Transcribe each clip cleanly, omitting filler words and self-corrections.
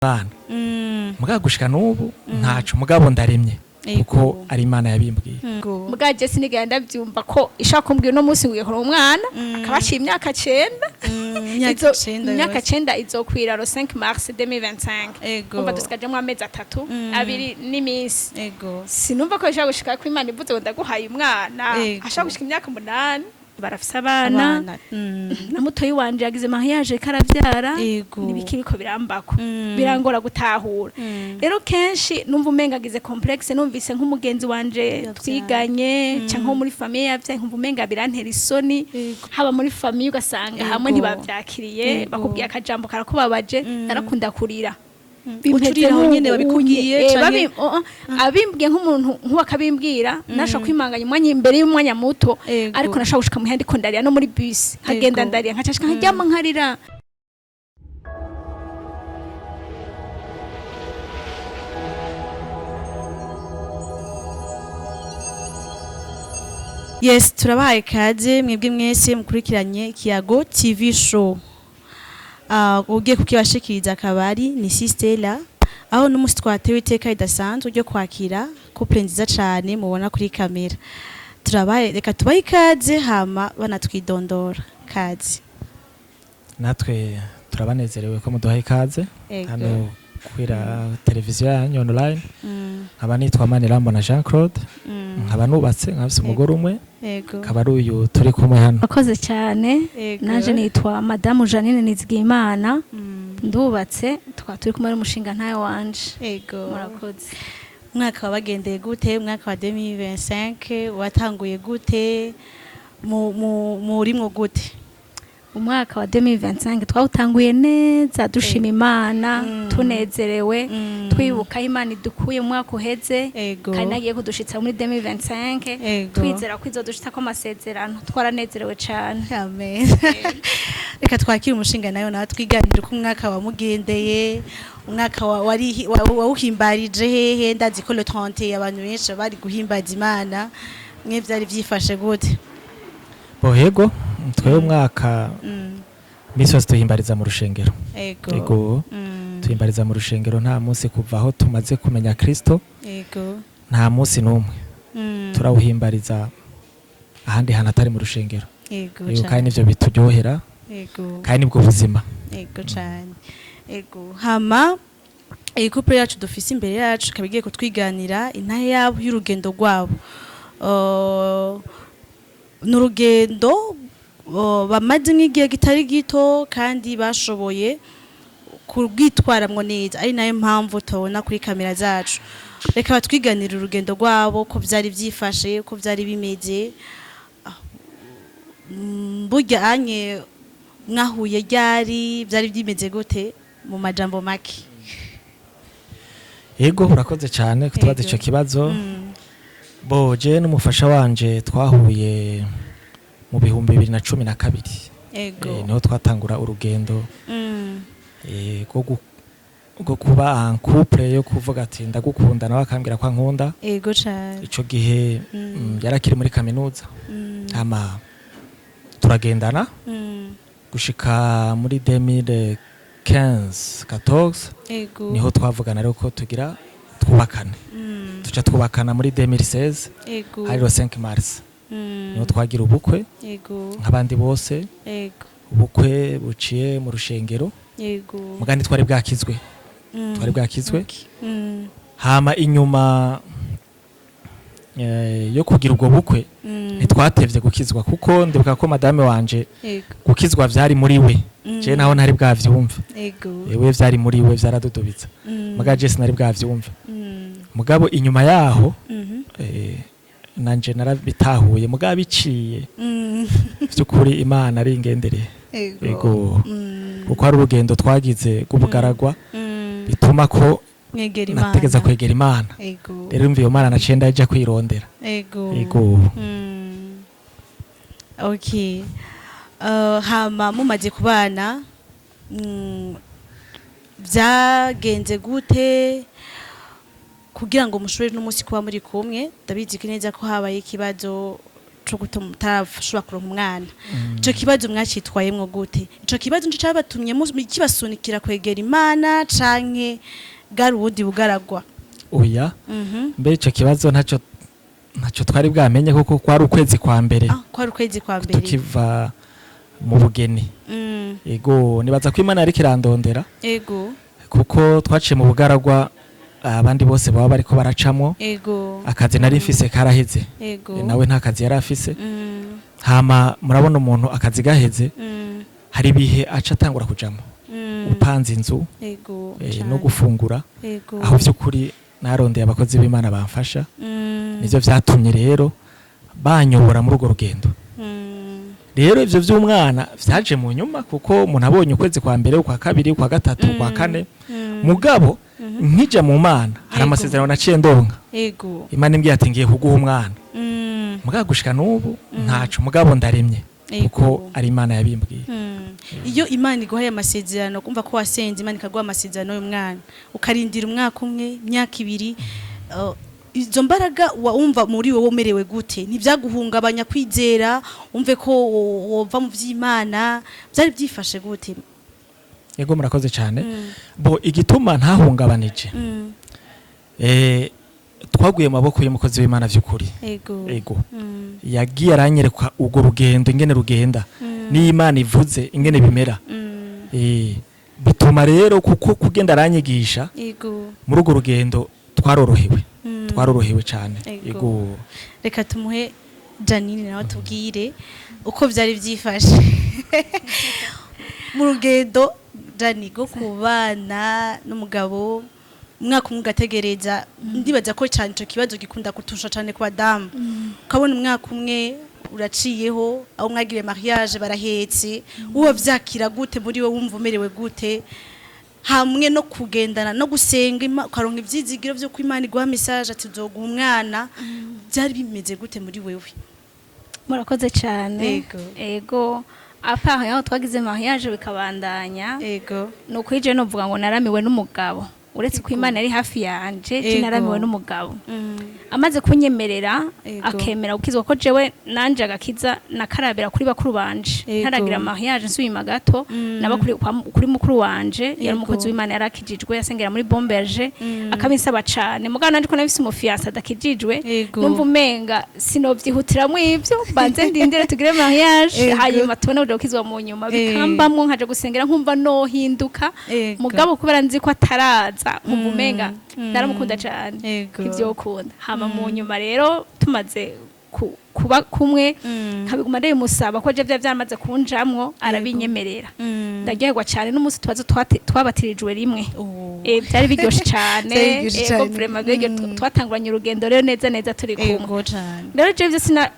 Imana mugabo gushika n'ubu ntaco, mugabo ndarimye kuko ari Imana yabimbwiye. Mugabo je sinigera ndavyumva ko ishaka kumbwira uno munsi ngiye kuronka umwana akaba aciye imyaka 9. Imyaka 9. Imyaka Yose. 9 izokwira le 5 mars 2025. Umva, dusigajemwo amezi 3, 2 n'iminsi. Sinumva ko ishaka gushika ko Imana ivuze ngo ndaguhaye umwana, ashaka gushika imyaka 8 barafise abana. Abana. Na mutoyi wanje yagize mariage karavyara. Nibiki biko birambako, birangora gutahura. Rero kenshi numva umenga agize complexe, numvise nk'umugenzi wanje Yavyaye. twiganye canke wo muri famille yavyaye, nkumva umenga birantera isoni. Haba muri famille ugasanga hamwe ntibavyakiriye, bakubwiye akajambo karakubabaje. Narakunda kurira. Ucurira aho nyene babikubwiye canke- Abimbwiye nk'umuntu nk'uwakabimbwira, nashobora kwimanganya umwanya imbere y'umwanya muto, ariko nashobora gushika muhira ndiko ndarira, no muri bus nkagenda ndarira, nkacashika nkaryama nkarira. Yes, turabahaye kaze mwebwe mwese mukurikiranye Ikiyago TV Show. Ugiye kukibashikiriza akabari ni Sistela, aho n'umunsi twatewe iteka ridasanzwe ryo kwakira couple nziza cane mubona kuri kamera. Turabaye, reka tubahe ikaze hama banatwidondora. Kaze. Natwe turabanezerewe ko muduhaye ikaze hano kwira televiziyo yanyu online. Nkaba nitwa Manirambona Jean Claude, nkaba nubatse, nkaba mfise umugore umwe, akaba ari uyu turi kumwe hano. Murakoze cyane. Naje nitwa Madamu Janine Nizigimana, ndubatse, tukaba turi kumwe n'umushinga ntayo wanje. Murakoze. Umwaka wabagendeye gute? Umwaka wa 2025 watanguye gute? Murimwo gute? Umwaka wa 2025 twawutanguye neza, dushima Imana, tunezerewe, twibuka aho Imana idukuye mu mwaka uheze kandi nagiye kudushitsa muri 2025, twizera ko izodushitsa ko amasezerano. Twaranezerewe cyane. Amen. Reka twakire umushinga nayo, nawe twiganire uko umwaka wamugendeye, umwaka wawuhimbarije hehe. Ndazi ko le 30 abantu benshi bari guhimbaza Imana. Mwe vyari vyifashe gute? Bohego, twebwe umwaka misi yose tuhimbariza mu rushengero. Ego. Tuhimbariza mu rushengero. Nta munsi kuva aho tumaze kumenya Kristo, nta munsi n'umwe turawuhimbariza ahandi hantu atari mu rushengero. Ego, kandi nivyo bituryohera, kandi nibwo buzima. Ego cane. Ego. Hama iyi couple yacu dufise imbere yacu ikaba igiye kutwiganira intahe yabo y'urugendo rwabo. Ni urugendo bamaze nk'igihe kitari gito kandi bashoboye kurwitwaramwo neza, ari nayo mpamvu tubona kuri kamera zacu. Reka batwiganire urugendo rwabo, ko vyari vyifashe, ko vyari bimeze. Burya anye mwahuye ryari? Byari byimeze gute mu majambo make? Ego, urakoze cyane kutubaza ico kibazo. Bo je n'umufasha wanje twahuye mu 2012. Niho twatangura urugendo rwo kuba en couple, yo kuvuga ati ndagukunda, nawe akambwira ko ankunda. Ego cane. Ico gihe yarakiri muri kaminuza, hama turagendana gushika muri 2015 14, niho twavugana rero ko tugira twubakane. Tuca twubakana muri 2016, hari le 5 mars, niho twagira ubukwe nk'abandi bose, ubukwe buciye mu rushengero. Mugandi twari bwakizwe, twari bwakizwe. Hama inyuma yo kugira ubwo bukwe, ntitwatevye gukizwa, kuko ndibuka ko madame wanje gukizwa vyari muri we, je naho ntari bwavyumve. Ewe vyari muri we, vyaradudubitsa, muga je sinari bwavyumve. Mugabo inyuma yaho nanje narabitahuye, mugabo biciye vy'ukuri Imana ari ingendereye. Ego. Kuko hari urugendo twagize rw'ubugaragwa, bituma ko mwegera Imana. Nategeza kwegera Imana. Rero umva, iyo Mana naciye ndaja kwirondera. Ego. Okay. Hama mumaze kubana, byagenze gute kugira ngo mushobore n'umunsi kuba muri kumwe? Ndabizi ko neza ko habaye ikibazo. Co gutuma utarashobora kuronka umwana, ico kibazo mwacitwayemwo gute? Ico kibazo nico cabatumye kibasunikira kwegera Imana, canke bwari ubundi bugaragwa? Oya. Mbere ico kibazo ntaco twari bwamenye, kuko kwari ukwezi kwa mbere. Ah, kwari ukwezi kwa mbere. Tukiva mu bugeni. Ego, nibaza ko Imana yariko irandondera, kuko twaciye mu bugaragwa abandi bose baba bariko baracamwo. Akazi nari mfise karaheze. Nawe nta kazi yari afise. Hama murabona, umuntu akazi gaheze, hari ibihe aca atangura kujamo, upanze inzu, no gufungura. Aho vy'ukuri narondeye abakozi b'Imana bamfasha. Nivyo vyatumye rero banyobora muri urwo rugendo. Rero ivyo vy'umwana vyaje mu nyuma, kuko umuntu abonye ukwezi kwa mbere, ukwa kabiri, ukwa gatatu, ukwa kane. Mugabo nkija mu Mana, hari amasezerano naciye ndonka. Imana imbwiye ati: "Ngiye kuguha umwana." Mugabo gushika n'ubu ntaco, mugabo ndaremye, kuko ari Imana yabimbwiye. Iyo Imana iguhaye amasezerano, kumva ko wasenze Imana ikaguha amasezerano y'umwana, ukarindira umwaka umwe, imyaka 2, izo mbaraga wumva muri wowe umerewe gute? Ntibyaguhungabanya kwizera, umve ko wova mu vy'Imana? Byari byifashe gute? Yego, murakoze cyane. Bo igituma ntahungabanije, twaguye mu maboko y'umukozi w'Imana vy'ukuri. Ego. Yagiye aranyereka urwo rugendo ingene rugenda, n'Imana ivuze ingene bimera. Bituma rero, kuko kugenda aranyigisha muri urwo rugendo, twarorohewe. Twarorohewe cyane. Ego. Reka tumuhe Janine nawe tubwire uko byari byifashe mu rugendo, Jani, rwo kubana n'umugabo umwaka umwe ugategereza. Ndibaza ko cyane ico kibazo gikunda kutusha cyane ku badamu, ukabona umwaka umwe uraciyeho, aho mwagiriye mariage barahetse. Uwo vyakira gute muri wowe? Wumva umerewe gute hamwe no kugendana no gusenga, ukaronka ivyizigiro vyo ko Imana iguha message ati: "Uzoguha umwana"? Byari bimeze gute muri wewe? Murakoze cyane. Ego, apa aho twagize mariage bikabandanya, ni ukuri je novuga ngo naramiwe n'umugabo. Uretse ko Imana ari hafi yanje, je naramiwe n'umugabo. Amaze kunyemerera, akemera gukizwa, ko jewe nanje agakiza nakarabira kuri bakuru banje. Ntaragira mariage, nsubima gato, naba kuri mukuru wanje, yari umukozi w'Imana, yarakijijwe, yasengera muri Bomberge, akabinsaba cane. Mugabo nanje ko nafise umu fiancé adakijijwe, numva umenga sinovyihutiramwo ivyo, mbanze ndindire tugire mariage, hanyuma tubone kuja gukizwa mu nyuma. Bikambamwo, nkaja gusengera, nkumva nohinduka. Mugabo kubera nzi ko ataraza, nkumva umenga naramukunda cane, ivyokunda. Hama mu nyuma rero tumaze kuba kumwe, nkabiguma ndabimusaba, ko je vyari vyaramaze kunjamwo, arabinyemerera. Ndaryoherwa cane n'umunsi tubazo twabatirijwe rimwe. Byari biryoshe cane. Vyari biryoshe Ego, cane. vraiment byari, twatanguranye urugendo rero neza neza turi kumwe. Ego cane. Rero je ivyo sina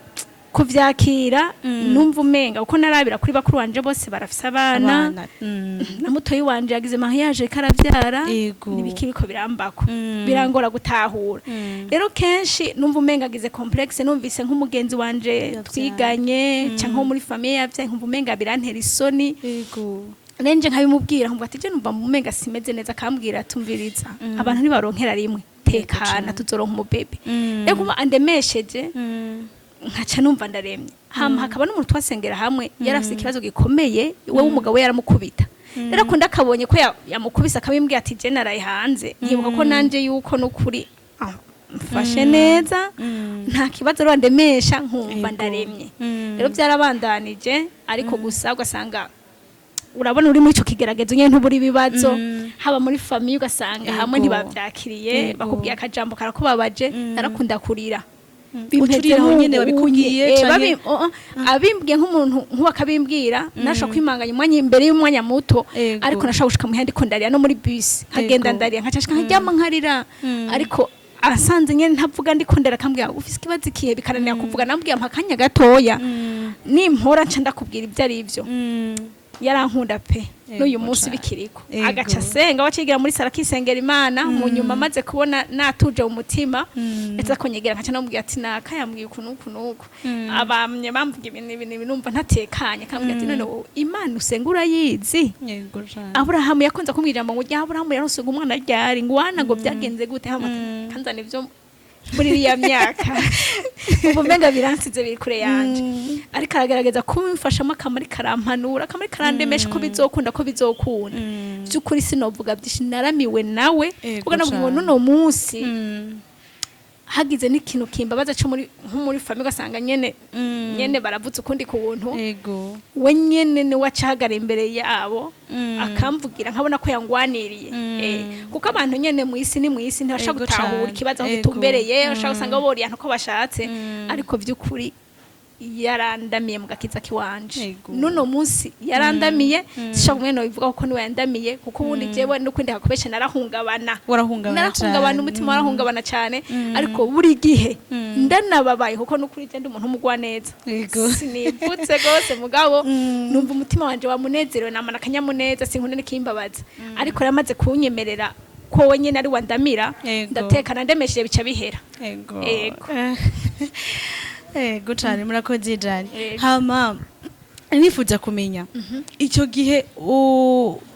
kuvyakira, numva umenga kuko narabira kuri bakuru banje bose barafise abana, Abana. Na mutoyi wanje yagize mariage karavyara, nibiki biko birambako, birangora gutahura. Rero kenshi numva umenga agize complexe, numvise nk'umugenzi wanje Yavyaye. twiganye canke wo muri famille yavyaye, nkumva umenga birantera isoni. Nenje nkabimubwira, nkumva ati: "Je numva umenga simeze neza." Akambwira: "Tumviriza, abantu ntibaronkera rimwe, tekana, tuzoronka umubebe." Rero kuma andemesheje, nkaca numva ndaremye. Hama hakaba n'umuntu twasengera hamwe, yari afise ikibazo gikomeye, we w'umugabo we yaramukubita. Rero akunda akabonye ko yamukubise, akabimbwira ati: "Je naraye hanze, nkibuka ko nanje yuko n'ukuri mfashe neza, nta kibazo." Rero ndemesha, nkumva ndaremye. Rero byarabandanije, ariko gusa ugasanga urabona uri muri ico kigeragezo nyene, ntubura ibibazo, haba muri famille, ugasanga hamwe ntibavyakiriye, bakubwiye akajambo karakubabaje. Narakunda kurira. Ucurira aho nyene babikubwiye, Abimbwiye nk'umuntu nk'uwakabimbwira, nashobora kwimanganya umwanya imbere y'umwanya muto, ariko nashobora gushika muhira ndiko ndarira, no muri bus nkagenda ndarira, nkaca nshika nkaryama nkarira. Ariko asanze nyene ntavuga, ndiko ndara, akambwira: "Ufise ikibazo ikihe?" Bikananira kuvuga. Nambwiye: "Mpa akanya gatoya, nimpora nca ndakubwira ibyo ari byo." Yarankunda pe, n'uyu munsi bikiriko. Agaca asenga, wacigira muri sara akisengera Imana. Mu nyuma amaze kubona natuje mu mutima, ndetse akonyegera, nkaca namubwira ati: "Naka yambwiye uku n'uku n'uku, abamye bamvuga ibi n'ibi n'ibi, numva ntatekanye." Akambwira ati: "None wowe Imana usenga urayizi?" Yego cane. Aburahamu yakunze kumbwira ijambo ngo rya Aburahamu yaronse umwana ryari, ngo wana ngo byagenze gute? Hama ati: "Kanzana ivyo Muri iriya myaka ubu umenga biransize, biri kure yanje, ariko aragerageza kumfashamo, akamari karampanura, akamari karandemesha ko bizokunda, ko bizokunda. By'ukuri sinovuga byinshi, naramiwe nawe, kuko navuga ngo nuno munsi hagize n'ikintu kimbabaza cyo muri nko muri famille, ugasanga nyene nyene baravutse ukundi kuntu, we nyene ni we acahagara imbere yabo, akamvugira, nkabona ko yangwaniriye. Kuko abantu nyene mu isi ni mu isi, ntibashobora gutahura ikibazo aho gitumbereye, bashobora gusanga boriya uko bashatse, ariko by'ukuri yarandamiye mu gakiza kiwanje. Nuno munsi yarandamiye, sishobora kumwe nobivuga kuko niwe yandamiye, kuko ubundi jewe n'ukundi hakubeshe narahungabana. Warahungabana. Narahungabana, umutima warahungabana cyane, ariko buri gihe ndanababaye, kuko n'ukuri je ndi umuntu w'umugwa neza. Sinivutse rwose, mugabo numva umutima wanje wamunezerewe, namana akanyamuneza, sinkunda n'ikimbabaza, ariko yaramaze kunyemerera ko we nyene ari wandamira, ndatekana, ndemesheje, bica bihera. Ego. Ego cyane, murakoze jane. Ego. Hama nifuza kumenya icyo gihe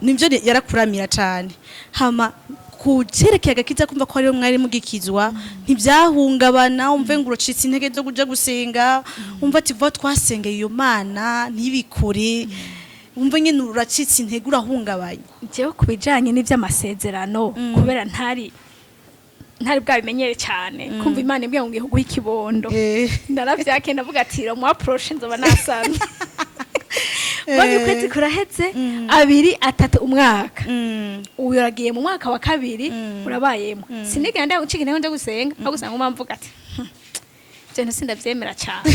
nibyo yarakuramira cyane, hama ku cyerekeye agakiza, kumva ko ariyo mwari mugikizwa, ntibyahungabana, umve ngo uracitse intege zo kuja gusenga, umva ati vuba twasengeye iyo Mana ntibikore, umve nyine uracitse intege, urahungabanye? Jewe ku bijanye n'ivy'amasezerano, kubera ntari bwabimenyere cyane, kumva Imana imbwiye ngo ngiye kuguha ikibondo, naravyake, ndavuga ati mu approche nzoba nasamye. Mbonye ukwezi kuraheze, abiri, atatu, umwaka, ubu uragiye mu mwaka wa kabiri, urabayemo, sinigera ndagucika intege nja gusenga, aho gusanga umva mvuga ati: Ibyo bintu sindavyemera cyane."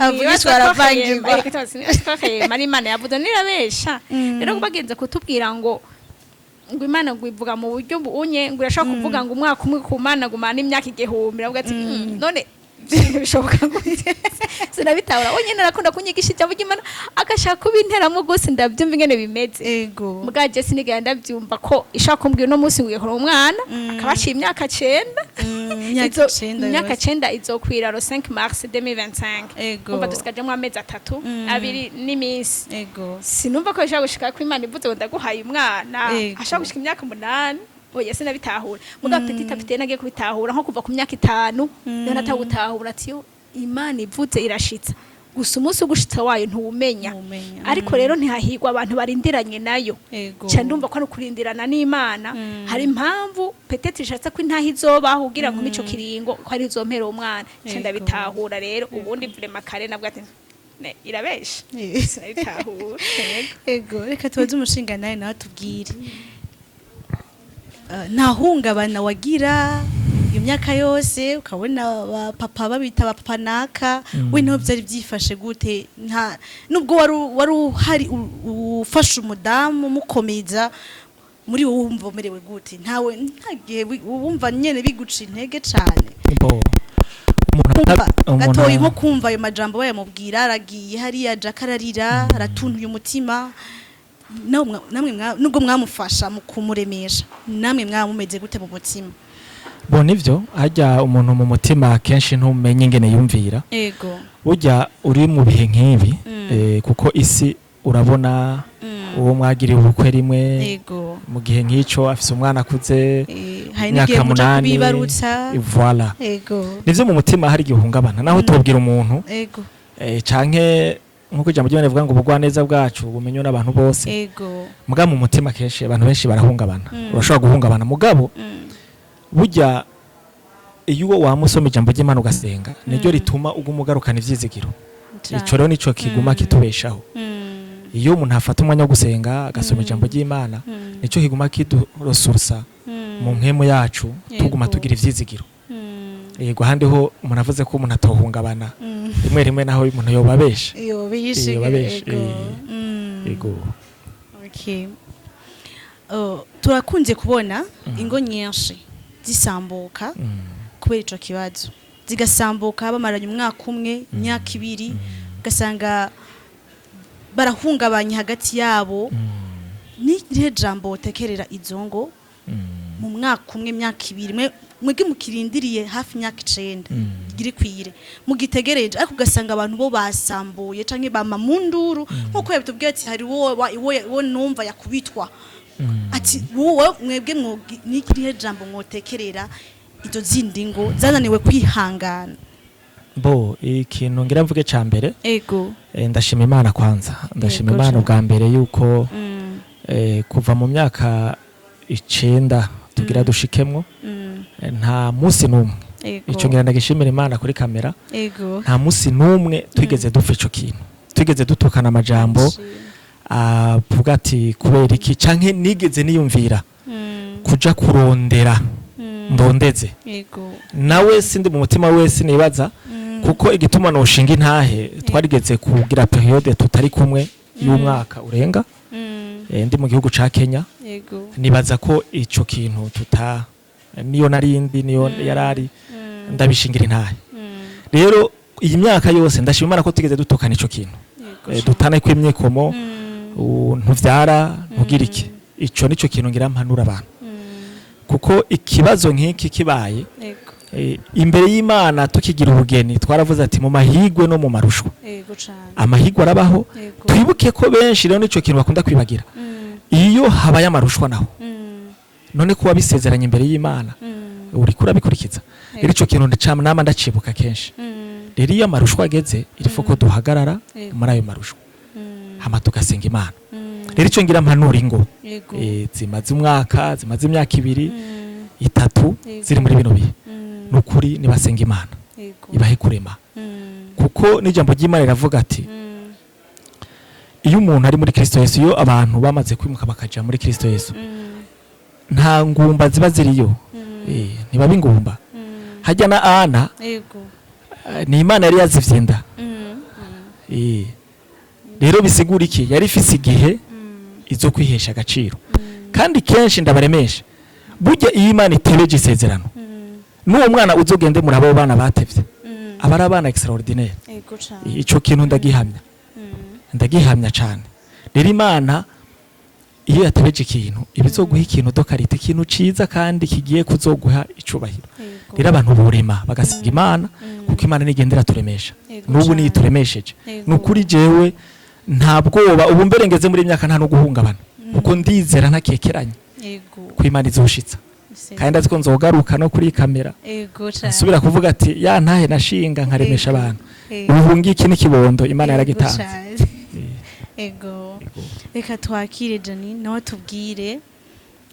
Avugishwa aravangirwa. Sinibaza ko ari Imana yavuze, nirabesha. Rero bagenze kutubwira ngo Imana ngo ivuga mu buryo bunye, ngo irashobora kuvuga ngo umwaka umwe ku Mana gumana imyaka 1000, aravuga ati: None ibintu bishoboka gute?" Sinabitahura. We nyene arakunda kunyigisha ijambo ry'Imana, agashaka kubinteramo rwose, ndabyumva ingene bimeze. Mbwa je sinigera ndabyumva ko ishobora kumbwira uno munsi ngo ihora umwana akaba aciye imyaka 9. Imyaka 9 Imyaka yose. 9 izokwira le 5 mars 2025. Umva, dusigajemwo amezi 3, 2 n'iminsi. Sinumva ko bishobora gushika ko Imana ivuze ngo ndaguhaye umwana, ashobora gushika imyaka 8. Oya, sinabitahura. Muga petit à petit nagiye kubitahura, nko kuva ku myaka 5 niho natanga gutahura ati yo Imana ivuze irashitsa, gusa umunsi ugushitsa wayo ntuwumenya. Ntuwumenya. Ariko rero ntihahirwa abantu barindiranye nayo. Ca ndumva ko ari ukurindirana n'Imana, hari impamvu peut-être ishatse ko intaha izobaho kugira ngo ico kiringo ko ari izompera uwo mwana. Ca ndabitahura rero. Ubundi vraiment kare nabwo ati: "Ne, irabesha." Sinabitahura. Yego. Ego, reka tubaze umushinga nawe tubwire. Nta hungabana wagira iyo myaka yose, ukabona ba papa babita ba papa naka, we niho byari byifashe gute? Nta nubwo wari uhari ufasha umudamu mukomeza, muri wowe wumva umerewe gute? Ntawe, nta gihe wumva nyene biguca intege cane? Bo, umuntu Kumva gatoyi, nko kumva ayo majambo bayamubwira, aragiye hariya jaka ararira, aratuntuye umutima, namwe nubwo mwamufasha mu kumuremesha, namwe mwamumeze gute mu mutima? Bo, nivyo, harya umuntu mu mutima kenshi ntumenye ingene yumvira. Burya uri mu bihe nk'ibi, kuko isi urabona uwo mwagiriye ubukwe rimwe, mu gihe nk'ico afise umwana akuze, Hari imyaka n'igihe muja 8, kubibarutsa. Voilà. Nivyo, mu mutima hari igihe uhungabana naho utobwira umuntu, canke nkuko ijambo ry'Imana rivuga ngo ubugwaneza bwacu bumenywe n'abantu bose. Muga mu mutima kenshi abantu benshi barahungabana. Urashobora guhungabana, mugabo burya iyo uwo wamusoma ijambo ry'Imana ugasenga, niryo rituma uguma ugarukana ivyizigiro. Ico rero nico kiguma kitubeshaho. Iyo umuntu afata umwanya wo gusenga, agasoma ijambo ry'Imana, nico kiguma kiduresursa mu mpwemu yacu, tuguma tugira ivyizigiro. Yego, ahandi ho umuntu avuze ko umuntu atohungabana rimwe rimwe, naho umuntu yobabesha. Yobishe. Yobabesha. Yego. Okay. Turakunze kubona ingo nyinshi zisambuka kubera ico kibazo, zigasambuka bamaranye umwaka umwe, imyaka 2, ugasanga barahungabanya hagati yabo. Ni irihe jambo wotekerera izo ngo mu mwaka umwe, imyaka 2, mwebwe mukirindiriye hafi imyaka 9 igira ikwire, mugitegereje, ariko ugasanga abantu bo basambuye canke bama mu nduru, nkuko yabitubwiye ati hari wo numva yakubitwa, ati wowe mwebwe ni irihe jambo mwotekerera? Izo zindi ngo zananiwe kwihangana. Bo, ikintu ngira mvuge ca mbere, Ego. Ndashima Imana kwanza, ndashima Yego Imana cane. ubwa mbere yuko kuva mu myaka 9 tugira dushikemwo, nta munsi n'umwe, ico ngira ndagishimira Imana kuri kamera, nta munsi n'umwe twigeze dupfa ico kintu, twigeze dutukana amajambo avuga ati kubera iki, canke nigeze niyumvira kuja kurondera ndondeze. Nawe sindi mu mutima wese nibaza, kuko igituma noshinga intahe, twarigeze kugira période tutari kumwe y'umwaka urenga, ndi mu gihugu ca Kenya. Nibaza ko ico kintu tuta niyo narindi niyo yarari, ndabishingira intahe. Rero iyi myaka yose ndashima Imana ko tugeze dutukana ico kintu, dutane kw'imyikomo, ntuvyara, ntugira iki. Ico nico kintu ngira mpanura abantu, kuko ikibazo nk'iki kibaye, imbere y'Imana tukigira ubugeni twaravuze ati mu mahigwe no mu marushwa. Ego cane. Amahigwe arabaho. Twibuke ko benshi rero nico kintu bakunda kwibagira, iyo habaye amarushwa naho, none kuba bisezeranye imbere y'Imana, uriko urabikurikiza? Rero ico kintu nama ndacibuka kenshi. Rero iyo amarushwa ageze, il faut ko duhagarara muri ayo marushwa, hama tugasenga Imana. Rero ico ngira mpanura ingo zimaze umwaka, zimaze imyaka 2, 3, ziri muri bino bihe, nukuri nibasenga Imana ibahe kurema, kuko n'ijambo ry'Imana riravuga ati iyo umuntu ari muri Kristo Yesu, iyo abantu bamaze kwimuka bakaja muri Kristo Yesu, nta ngumba ziba ziriyo. Ntibaba ingumba. Hajya na Ana, ni Imana yari yazivye inda. Rero bisigura iki? Yari ifise igihe izo kwihesha agaciro. Kandi kenshi ndabaremesha, burya iyo Imana itebeje isezerano, n'uwo mwana uzogende muri abo bana batevye, aba ari abana extraordinaire. Ego cane. Ico kintu ndagihamya, ndagihamya cane. Rero Imana iyo yatebeje ikintu, iba izoguha ikintu de qualité, ikintu ciza kandi kigiye kuzoguha icubahiro. Rero abantu borema bagasiga Imana, kuko Imana nigendera turemesha. N'ubu niyo ituremesheje. Nukuri jewe nta bwoba ubu mbere ngeze muri imyaka, nta no guhungabana, kuko ndizera ntakekeranye ko Imana izoshitsa, kandi ndazi ko nzogaruka no kuri kamera, Ego cane. nsubira kuvuga ati ya ntahe nashinga nkaremesha abantu, ubu ngiki n'ikibondo Imana yaragitanze. Ego. Reka twakire Janine, nawe tubwire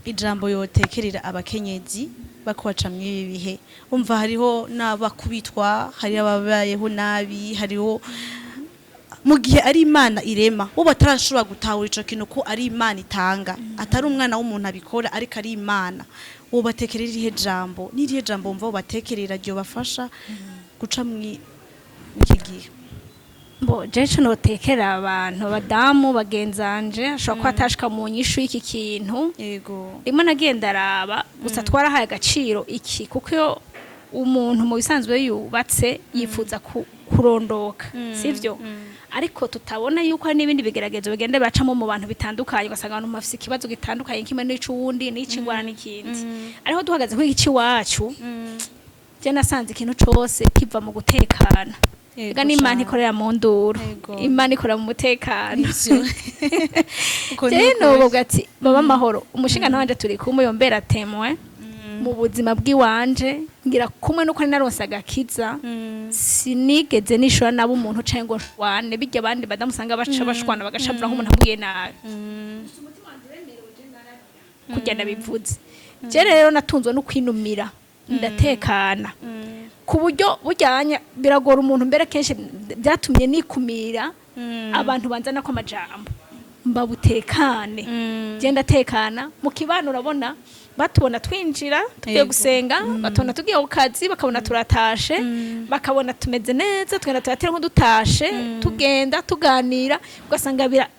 ijambo yotekerera abakenyezi bakubaca mw'ibi bihe. Umva, hariho n'abakubitwa, hariho ababayeho nabi, hariho mu gihe ari Imana irema, bo batarashobora gutahura ico kintu ko ari Imana itanga, atari umwana w'umuntu abikora, ariko ari Imana. Wo batekerera irihe jambo? N'irihe jambo wumva wobatekerera ryo bafasha guca mw'iki gihe? Bo, je ico notekera abantu, abadamu bagenzanje, ashobora kuba atashika mu nyishu y'iki kintu, rimwe nagenda araba gusa twarahaye agaciro iki, kuko iyo umuntu mu bisanzwe yubatse yifuza kurondoka, sivyo? Ariko tutabona yuko hari n'ibindi bigeragezo bigenda bacamo mu bantu bitandukanye, ugasanga abantu bafise ikibazo gitandukanye, kimwe n'ic'uwundi, n'ic'ingwara n'ikindi. Ariko duhagaze kuri iki iwacu, je nasanze ikintu cose kiva mu gutekana. Ega n'Imana ikorera mu nduru, Imana ikorera mu mutekano. Nivyo. Uko Je niko. novuga ati baba amahoro. Umushinga wanje turi kumwe, yombera témoin mu buzima bw'iwanje, ngira kumwe nuko nari naronse agakiza, sinigeze nishura nabo umuntu canke ngo nshwane bijya abandi badamusanga baca bashwana, bagashavura nk'umuntu amubwiye nabi. Kurya ndabivuze, je rero natunzwe no kwinumira, ndatekana ku buryo bujyanye biragora umuntu. Mbere kenshi byatumye nikumira abantu banzana ko amajambo, mbabutekane, genda tekana mu kibano. Urabona batubona twinjira tugiye gusenga, batubona tugiye ku kazi, bakabona turatashe, bakabona tumeze neza, tugenda turatera nk'udutashe, tugenda tuganira, ugasanga bira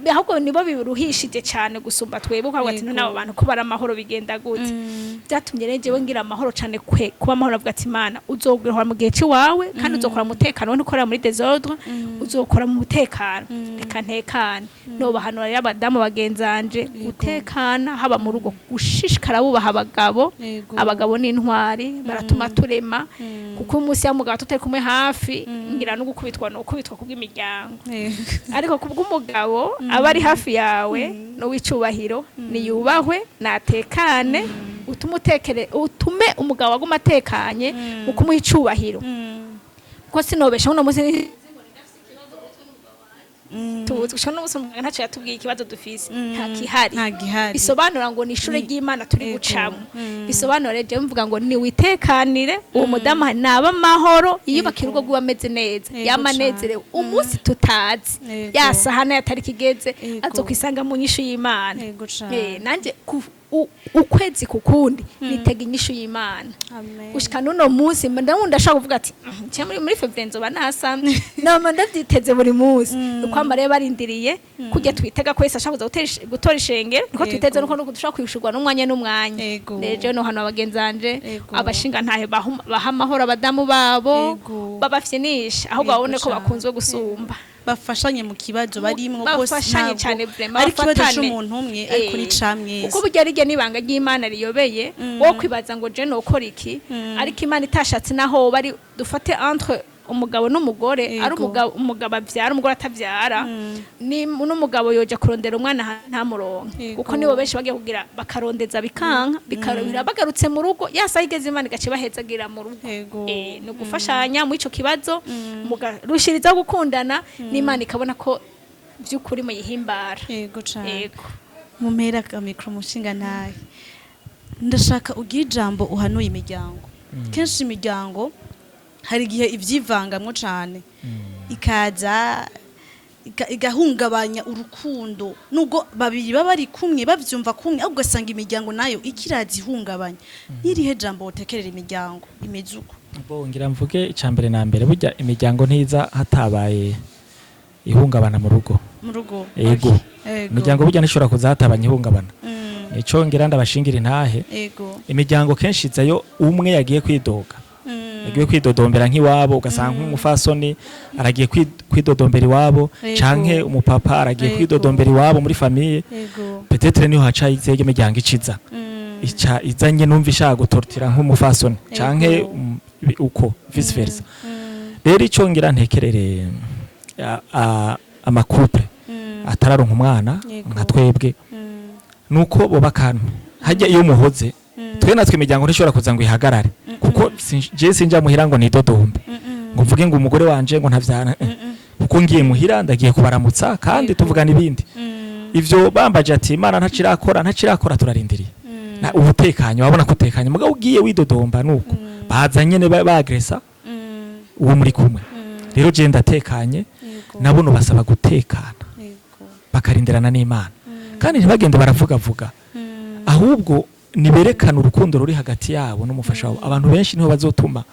ahubwo nibo biruhishije cyane gusumba twebwe, ukavuga ati none abo bantu ko bari amahoro bigenda gute? Byatumye rero jewe ngira amahoro cyane, kwe kuba amahoro, avuga ati Imana uzogura mu gihe cy'iwawe kandi uzokora mu mutekano, ntukorera muri désordre, uzokora mu mutekano. Reka ntekane. Nobahanura rero abadamu bagenzanje gutekana, haba mu rugo, gushishikara bubaha abagabo. Abagabo ni intwari, baratuma turema, kuko umunsi ya mugabo tutari kumwe hafi, ngira no gukubitwa no gukubitwa kubw'imiryango, ariko kubw'umugabo aba ari hafi yawe n'uw'icyubahiro, niyubahwe, natekane. Utume utekere, utume umugabo aguma atekanye mu kumuha icubahiro, kuko sinobesha, uno munsi tuzi gushika uno munsi umuganga ntaco yatubwiye ikibazo dufise, nta kihari. Nta gihari. Bisobanura ngo ni ishure ry'Imana turi gucamo. Bisobanura rero, jewe mvuga ngo ni witekanire uwo mudamu naba amahoro, yiyubakira urugo rwiwe ameze neza, yama anezerewe. Umunsi tutazi, ya sahana yatari kigeze, azokwisanga mu nyishu y'Imana. Nanje ukwezi kukundi nitega inyishu y'Imana. Amen. Gushika n'uno munsi ndabona ndashaka kuvuga ati: "Nce muri février nzoba nasamye." Nama ndavyiteze buri munsi, uko amarebe barindiriye kurya twitega ko Yesu ashaka kuza gutora ishengero, niko twiteze, nuko dushobora kwishurwa n'umwanya n'umwanya. Rero jewe no hano abagenzi banje, abashinga ntahe baha amahoro abadamu babo, babafyinisha, ahubwo babone ko bakunzwe gusumba. Bafashanye mu kibazo barimwo kose. Bafashanye Ntabwo cane vraiment, ari ikibazo bafatane. c'umuntu umwe, ariko ni camwese. Kuko burya rirya n'ibanga ry'Imana riyobeye, wo kwibaza ngo je nokora iki, ariko Imana itashatse, naho bari dufate entre umugabo n'umugore, ari umugabo avyara, umugore atavyara, ni n'umugabo yoja kurondera umwana ntamuronke, kuko nibo benshi bagiye kugira bakarondeza bikanka, bikarobera bagarutse mu rugo, yasaha igeze Imana igaca ibahezagira mu rugo. Ni ugufashanya muri ico kibazo, mugarushirizaho gukundana, n'Imana ikabona ko by'ukuri muyihimbara. Yego cane. Yego. Mumpera ka micro, mushinga ntahe, ndashaka ugira ijambo uhanuye imiryango. Kenshi imiryango hari igihe ivyivangamwo cane, ikaza igahungabanya urukundo, nubwo babiri baba bari kumwe bavyumva kumwe, ahubwo ugasanga imiryango nayo ikiraza ihungabanya. N'irihe jambo wotekerera imiryango imeze uko? Bo ngira mvuge icambere na mbere, burya imiryango ntiza hatabaye ihungabana mu rugo. Mu rugo. Ego. Imiryango burya ntishobora kuza hatabanye ihungabana. Nico ngira ndabashingira intahe. Imiryango kenshi izayo umwe yagiye kwidoga, yagiye kwidodombera nk'iwabo, ugasanga nk'umufasoni aragiye kwidodombera iwabo, canke umupapa aragiye kwidodombera iwabo muri famille. Peut-être niho haca izege imiryango iciza, ica izanye numva ishaka gutortira nk'umufasoni canke uko vice versa. Rero ico ngira ntekerere ama couple atararonka umwana nka twebwe, nuko boba kantu hajya iyo muhoze. Twe natwe imiryango ntishobora kuza ngo ihagarare, kuko je sinja muhira ngo nidodombe, ngo mvuge ngo umugore wanje ngo ntavyara, kuko ngiye muhira ndagiye kubaramutsa kandi tuvugana ibindi. Ivyo bambaje ati Imana ntacirakora, ntacirakora, turarindiriye. Na ubutekanye wabona ko utekanye, mugabo ugiye widodomba nuko baza nyene bagresa uwo muri kumwe. Rero je ndatekanye, nabo basaba gutekana, bakarindirana n'Imana, kandi ntibagende baravugavuga, ahubwo niberekana urukundo ruri hagati yabo n'umufasha wabo. Abantu benshi niho bazotuma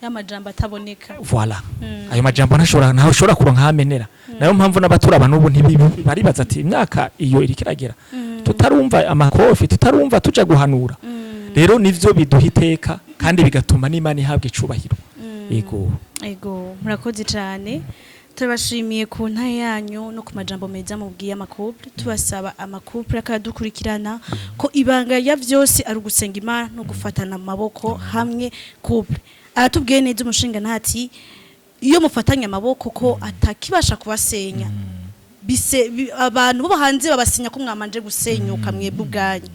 y'amajambo ataboneka. Voilà. Ayo majambo ntashobora, ntaho ushobora kuronka hamenera. Nayo mpamvu n'abatura abantu ubu baribaza ati imyaka iyo iriko iragera tutarumva amakofi, tutarumva tuja guhanura. Rero nivyo biduha iteka kandi bigatuma n'Imana ihabwa icubahiro. Yego. Ego, murakoze cyane, turabashimiye ku ntahe yanyu no ku majambo meza mubwiye ama couple. Tubasaba ama couple akadukurikirana ko ibanga ya vyose ari ugusenga Imana no gufatana amaboko hamwe. Couple aratubwiye neza umushinga ntati iyo mufatanye amaboko ko atakibasha kubasenya, bise abantu bo hanze babasenya ko mwamanje gusenyuka mwebwe ubwanyu.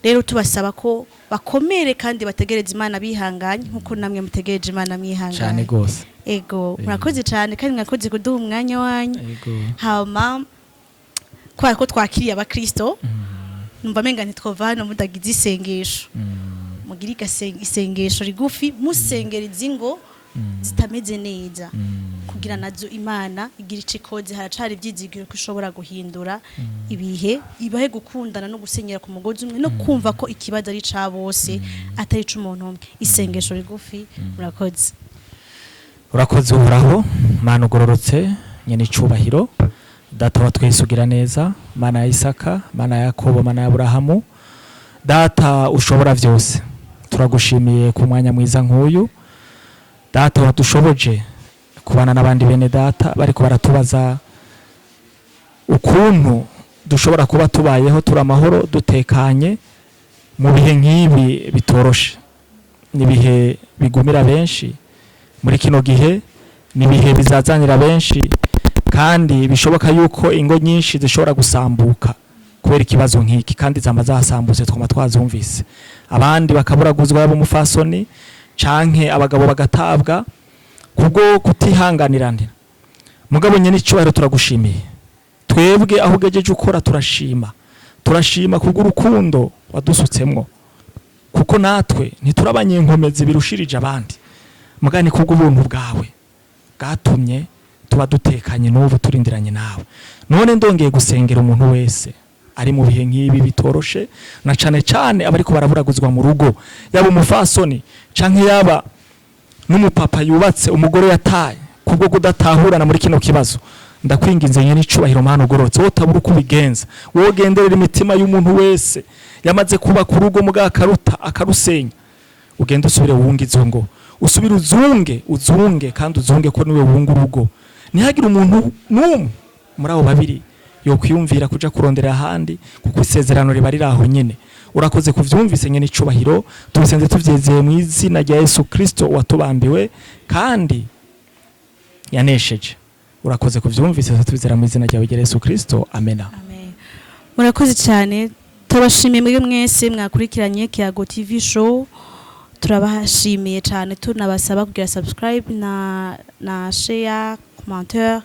Rero tubasaba ko bakomere kandi bategereze Imana bihanganye, nkuko namwe mutegereje Imana mwihanganye. Cyane gose. Ego, murakoze cyane kandi mwakoze kuduha umwanya wanyu. Yego. Hama kubera ko twakiriye abakristo, numva menga ntitwova hano mudagize isengesho. Mugire isengesho rigufi, musengera izi ngo zitameze neza, kugira nazo Imana igira ico ikoze. Haracari ivyizigiro ko ishobora guhindura ibihe, ibahe gukundana no gusenyera ku mugozi umwe, no kumva ko ikibazo ari ca bose, atari c'umuntu umwe. Isengesho rigufi, murakoze. Urakoze Uhoraho Mana ugororotse, nyene icubahiro, Data wa twese ugira neza, Mana ya Isaka, Mana ya Yakobo, Mana ya Aburahamu, Data ushobora vyose, turagushimiye ku mwanya mwiza nk'uyu, Data wadushoboje kubana n'abandi bene data bariko baratubaza ukuntu dushobora kuba tubayeho turi amahoro, dutekanye mu bihe nk'ibi bitoroshe. N'ibihe bigumira benshi muri kino gihe, ni ibihe bizazanira benshi, kandi bishoboka yuko ingo nyinshi zishobora gusambuka. Kubera ikibazo nk'iki, kandi zamba zasambutse, twama twazumvise, abandi bakaburaguzwa, yaba umufasoni canke abagabo bagatabwa kubwo kutihanganiranira. Mugabo nyene icyubahiro, turagushimiye twebwe aho ugejeje ukora. Turashima, turashima kubw'urukundo wadusutsemwo, kuko natwe ntiturabanyenkomezi birushirije abandi, mugani kubw'ubuntu bwawe bwatumye tuba dutekanye n'ubu turindiranye nawe. None ndongeye gusengera umuntu wese ari mu bihe nk'ibi bitoroshe, na cane cane abariko baraburaguzwa mu rugo, yaba umufasoni canke yaba n'umupapa yubatse umugore yataye kubwo kudatahurana muri kino kibazo. Ndakwinginze nyene icubahiro, Mana ugororotse, wowe utabura uko ubigenza, wowe ugenderera imitima y'umuntu wese yamaze kubaka urugo muga akaruta akarusenya, ugende usubire wunge izo ngo, usubire uzunge, uzunge kandi uzunge, ko niwe wunga urugo. Ntihagire umuntu n'umwe muri abo babiri yokwiyumvira kuja kurondera ahandi, kuko isezerano riba riri aho nyene. Urakoze kuvyumvise, nyene icubahiro. Tubisenze tuvyizeye mu izina rya Yesu Kristo watubambiwe kandi yanesheje. Urakoze kuvyumvise, tubizera mu izina ryawe rya Yesu Kristo, amena. Amen. Murakoze cyane, turabashimiye mwebwe mwese mwakurikiranye Kiyago TV Show. Turabashimiye cyane, tunabasaba kugira subscribe na share, commentaire.